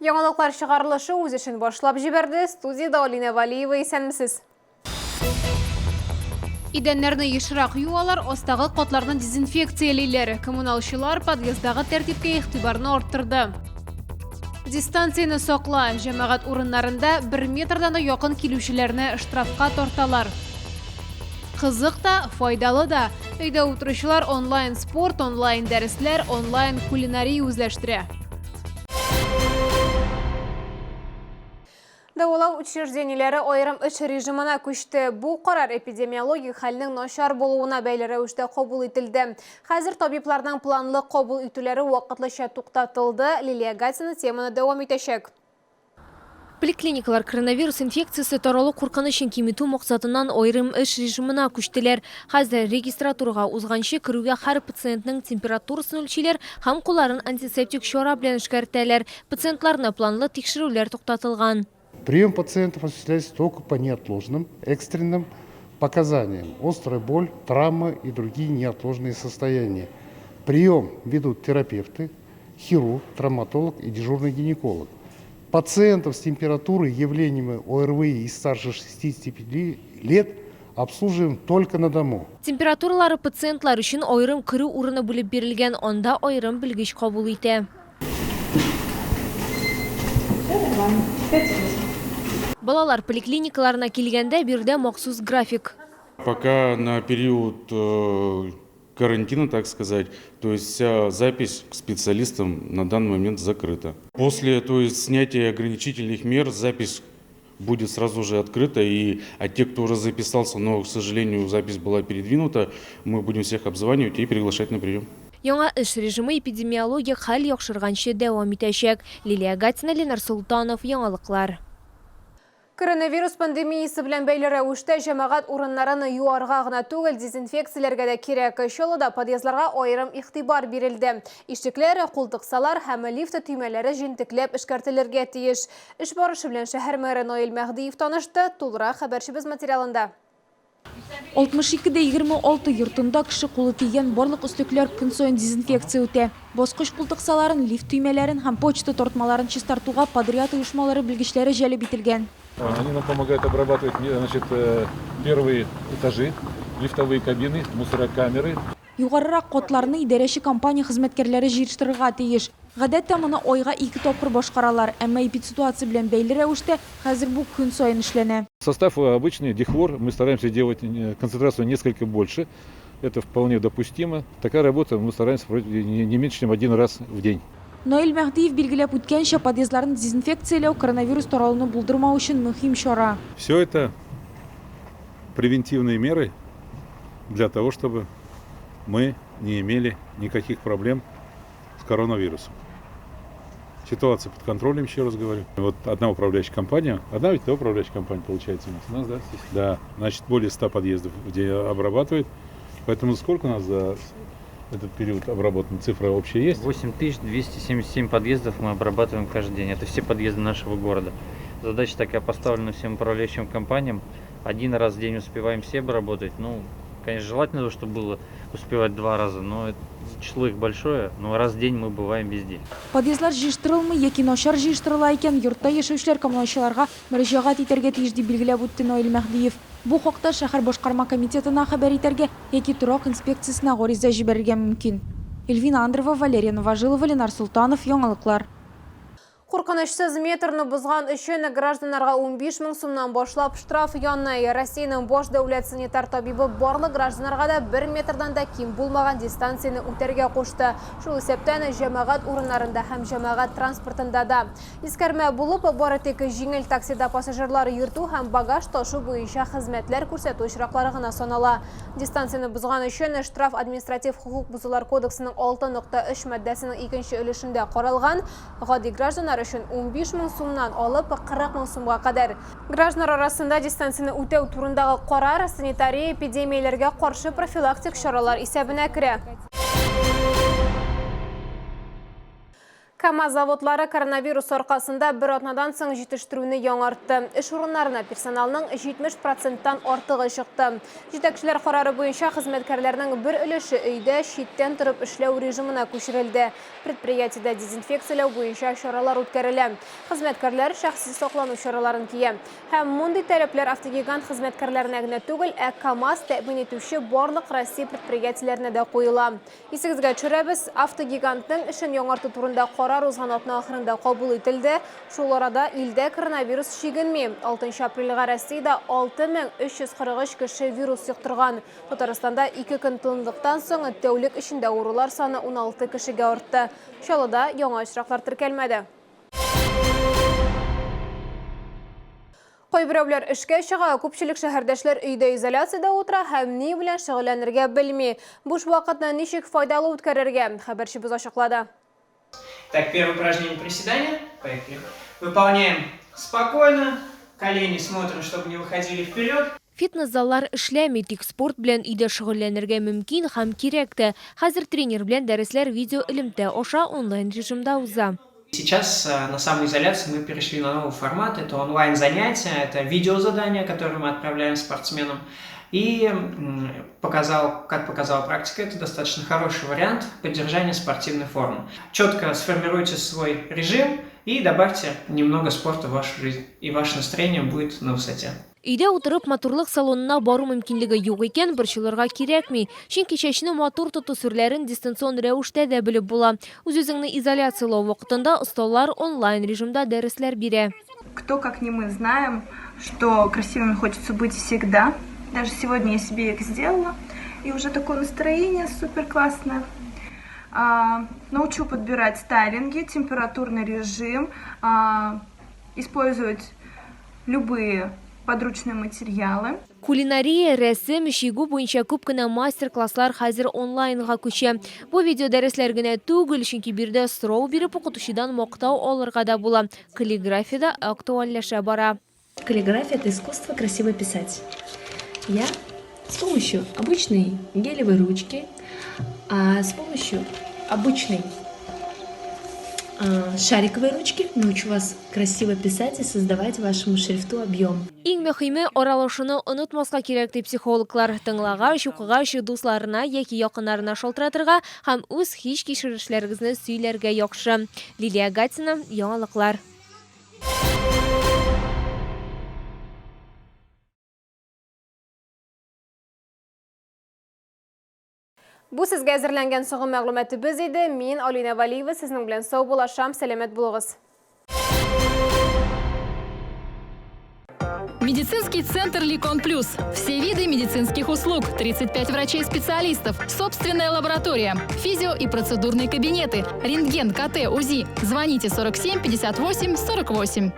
Яңалыклар чыгарылышы үз эшен башлап җибәрде. Студиядә Алинә Валиева, исәнмесез. Идәннәрне ешрак юалар, астагы катларны дезинфекциялиләр. Коммуналчылар подъезддагы тәртипкә игътибарны арттырды. Дистанцияне сакла, җәмәгать урыннарында бер метрдан да якын килүчеләрне штрафка тарталар. Кызык та, файдалы да. Өйдә утыручылар онлайн спорт, онлайн дәресләр, онлайн кулинария үзләштерә. Дәвалау учреждениеләре аерым эш режимына күчте. Бу карар эпидемиологик хәлнең начар булуына бәйле рәвештә кабул ителде. Хәзер табибларның планлы кабул итүләре вакытлыча туктатылды. Лилия Гатина теманы дәвам итәчәк. Поликлиникалар коронавирус инфекциясе таралу куркынычын киметү максатыннан аерым эш режимына күчтеләр. Хәзер регистратурага узганчы керүгә һәр пациентның температурасын үлчиләр һәм кулларын антисептик чара белән эшкәртәләр. Пациентларны планлы тикшерүләр туктатылган. Прием пациентов осуществляется только по неотложным, экстренным показаниям: острая боль, травмы и другие неотложные состояния. Прием ведут терапевты, хирург, травматолог и дежурный гинеколог. Пациентов с температурой, явлениями ОРВИ и старше 65 лет обслуживаем только на дому. Температуралары пациентлар өчен аерым керү урыны бүлеп бирелгән, анда аерым белгеч кабул итә. Балалар поликлиникаларына килгәндә, биредә махсус график. Пока на период карантина, так сказать, то есть вся запись к специалистам на данный момент закрыта. После, то есть, снятия ограничительных мер запись будет сразу же открыта, и а те, кто уже записался, но, к сожалению, запись была передвинута, мы будем всех обзванивать и приглашать на прием. Яңа эш режимы эпидемиологик хәл яхшырганчы дәвам итәчәк. Лилия Гатина, Ленар Солтанов, Яңалыклар. Коронавирус пандемиясе белән бәйле рәвештә җәмәгать урыннарын юарга гына түгел, дезинфекцияләргә дә кирәк. Чаллыда подъездларга аерым игътибар бирелде. Ишекләр, култыксалар һәм лифт төймәләре җентекләп эшкәртелергә тиеш. Эш барышы белән шәһәр мэры Наил Мәһдиев танышты. Тулырак хәбәрчебез материалында. 62 дә 26 йортында кеше кулы тигән барлык өслекләр көн саен дезинфекция үтә. Баскыч култыксаларын, лифт төймәләрен һәм почта тартмаларын чистартуга подряд оешмалары белгечләре җәлеп ителгән. Они нам помогают обрабатывать, значит, первые этажи, лифтовые кабины, мусорокамеры. Югарырак катларны идарәче компания хезмәткәрләре җыештырырга тиеш. Гадәттә, моны айга ике тапкыр башкаралар, әмма эпидситуация белән бәйле рәвештә хәзер бу көн саен эшләнә. Состав обычный, дихлор, мы стараемся делать концентрацию несколько больше, это вполне допустимо. Такая работа мы стараемся проводить не меньше, чем один раз в день. Наил Мәһдиев билгеләп үткәнчә, подъездларны дезинфекцияләү коронавирус таралуны булдырмау өчен мөһим чара. Все это превентивные меры для того, чтобы мы не имели никаких проблем с коронавирусом. Ситуация под контролем, еще раз говорю. Вот одна управляющая компания, одна ведь, да, управляющая компания получается у нас? У нас, да, здесь. Да, значит, более 100 подъездов в день обрабатывает. Поэтому сколько у нас за этот период обработана? Цифра общая есть? 8277 подъездов мы обрабатываем каждый день. Это все подъезды нашего города. Задача такая поставлена всем управляющим компаниям. Один раз в день успеваем все обработать. Конечно, желательно, чтобы было успевать 2 раза, но это, число их большое, но раз в день мы бываем везде. Подъездлар җыештырылмый яки начар җыештырыла икән, йортта яшәүчеләр коммуналчыларга мөрәҗәгать итәргә тиеш, дип билгеләп үтте Наил Мәһдиев. Бу хакта шәһәр башкарма комитетына хәбәр итәргә яки торак инспекциясенә гариза җибәрергә мөмкин. Эльвина Андрова, Валерия Новожилова, Ленар Солтанов, Яңалыклар. Куркынычсыз метрны бозган өчен гражданнарга 15 мең сумнан башлап штраф яный. Россиянең баш дәүләт санитар табибы барлык гражданнарга да 1 метрдан да ким булмаган дистанцияне үтәргә кушты. Шул исәптән җәмәгать урыннарында һәм җәмәгать транспортында да. Искәрмә булып, бары тик җиңел таксида пассажирлар йөртү һәм багаж ташу буенча хезмәтләр күрсәтү очраклары гына санала. Дистанцияне бозган өчен штраф административ хокук бозулар кодексының 6.3 маддәсенең икенче өлешендә каралган. Гади гражданнар өчен 15 мең сумнан алып 40 мең сумга кадәр. Гражданнар арасында дистанцияне үтәү турындагы карар санитария эпидемияләргә каршы профилактик чаралар исәбенә керә. КАМАЗ заводлары коронавирус аркасында бер атнадан соң җитештерүне яңартты. Эш урыннарына персоналның 70 проценттан артыгы чыкты. Җитәкчеләр карары буенча хезмәткәрләрнең бер өлеше өйдә читтән торып эшләү режимына күчерелде. Предприятиедә дезинфекцияләү буенча чаралар үткәрелә. Хезмәткәрләр шәхси саклану чараларын кия. Һәм мондый таләпләр автогигант хезмәткәрләренә генә түгел, ә КАМАЗ тәэмин итүче барлык Россия предприятиеләренә дә куела. Исегезгә төшерәбез, автогигантның эшен яңарту турында карар узган атна ахырында кабул ителде. Шул арада илдә коронавирус чигенми. 6 апрельгә Россиядә 6343 кеше вирус йоктырган. Татарстанда ике көн тынлыктан соң тәүлек эчендә авырулар саны 16 кешегә артты. Чаллыда яңа очраклар теркәлмәде. Кайберәүләр эшкә чыга, күпчелек шәһәрдәшләр өйдә изоляциядә утыра һәм ни белән шөгыльләнергә белми. Буш вакытны ничек файдалы үткәрергә, хәбәрчебез ачыклады. Так, первое упражнение приседания. Поехали. Выполняем спокойно. Колени смотрим, чтобы не выходили вперед. Фитнес-заллар эшләми, тик спорт белән өйдә шөгыльләнергә мөмкин һәм кирәк тә. Хәзер тренер белән дәресләр видеоэлемтә аша онлайн режимда уза. Сейчас на самоизоляции мы перешли на новый формат. Это онлайн-занятия, это видеозадания, которые мы отправляем спортсменам. И как показала практика, это достаточно хороший вариант поддержания спортивной формы. Четко сформируйте свой режим и добавьте немного спорта в вашу жизнь, и ваше настроение будет на высоте. Өйдә утырып матурлык салонына бару мөмкинлеге юк икән, борчылырга кирәкми. Чөнки чәчне матур тоту серләрен дистанцион рәвештә дә белеп була. Үз-үзеңне изоляцияләү вакытында осталар онлайн режимда дәресләр бирә. Кто, как не мы, знаем, что красивыми хочется быть всегда. Даже сегодня я себе их сделала. И уже такое настроение супер классное. Научу подбирать стайлинги, температурный режим, использовать любые подручные материалы. Кулинария, рәсем, чигү буенча күп кенә мастер-класслар хәзер онлайнга күчә. Бу видео дәресләр генә түгел, чөнки биредә сорау биреп укытучыдан мактау алырга да була. Каллиграфия дә актуальләшә бара. Каллиграфия – это искусство красиво писать. Я с помощью обычной гелевой ручки, а с помощью обычной шариковой ручки научу вас красиво писать и создавать вашему шрифту объем. Иң мөһиме аралашуны онытмаска кирәк ди психологлар. Тыңлагач, укыгач, дусларына яки якыннарына шалтыратырга һәм үз хис-кичерешләрегезне сөйләргә яхшы. Лилия Гатина, Яңалыклар. Бу сезгә әзерләнгән соңгы мәгълүматыбыз иде. Мин Алина Валиева сезнең белән саубуллашам. Сәламәт булыгыз. Медицинский центр «Ликон Плюс». Все виды медицинских услуг, 35 врачей-специалистов, собственная лаборатория, физио- и процедурные кабинеты, рентген, КТ, УЗИ. Звоните 47 58 48.